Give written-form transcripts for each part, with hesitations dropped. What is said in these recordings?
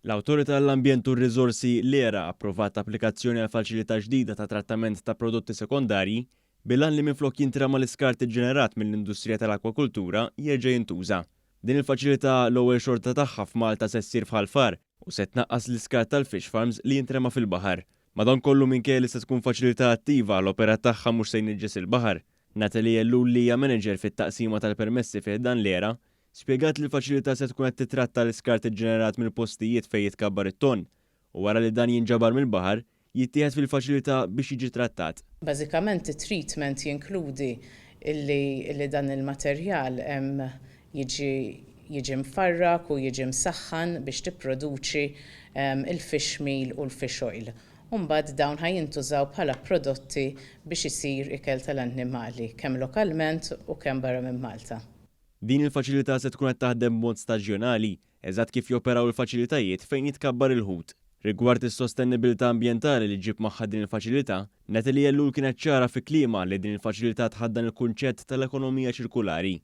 L-Awtorità għall-Ambjent u r-Riżorsi, l-ERA, approvat applikazzjoni għal faċilità ġdida ta' trattament ta' prodotti sekondarji bil-għan li minflok jintrema l-iskart iġġenerat mill-industrija tal-akwakultura jerġa' jintuża. Din il-faċilità, l-ewwel xorta tagħha f'Malta se ssir f'Ħal Far u se tnaqqas l-iskart tal-fish farms li jintrema fil-baħar. Madankollu minkejja li se tkun faċilità attiva, l-operat tagħha mhux se jniġġes il-baħar. Nathalie Ellul li hija manager fit-taqsima tal-permessi fi ħdan l-ERA, spjegat li l-faċilità se tkun qed tittratta l-iskart iġġenerat mill-postijiet fejn jitkabbar it-tonn u wara li dan jinġabar mill-baħar, jittieħed fil-faċilità biex jiġi trattat. Bażikament it-treatment jinkludi illi illi dan il-materjal jiġi jiġi mfarrak u jiġi msaħħan biex tipproduċi il-fish meal u l-fish oil. U mbagħad dawn ħa jintużaw bħala prodotti biex isir ikel tal-annimali, kemm lokalment u kemm barra minn Malta. Din il-faċilità se tkun qed taħdem b'mod staġjonali, eżatt kif joperaw il-faċilitajiet fejn jitkabbar il-ħut. Rigward is-sostennibilità ambjentali li ġġib magħha din il-faċilità, Nathalie Ellul kienet ċara fi kliemha li din il-faċilità tħaddan il-kunċett tal-ekonomija ċirkulari.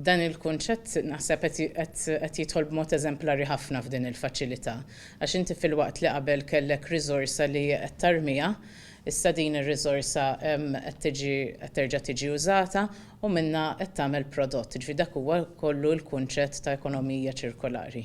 Dan il-kunċett naħseb qed qed jidħol b'mod eżemplari ħafna f'din il-faċilità. Għax inti filwaqt li qabel kellek riżorsa li qed tarmiha, issa din ir-riżorsa qed tiġi qed terġa' tiġi użata u minnha qed tagħmel prodott. Jiġifieri dak huwa kollu l-kunċett ta' ekonomija ċirkolari.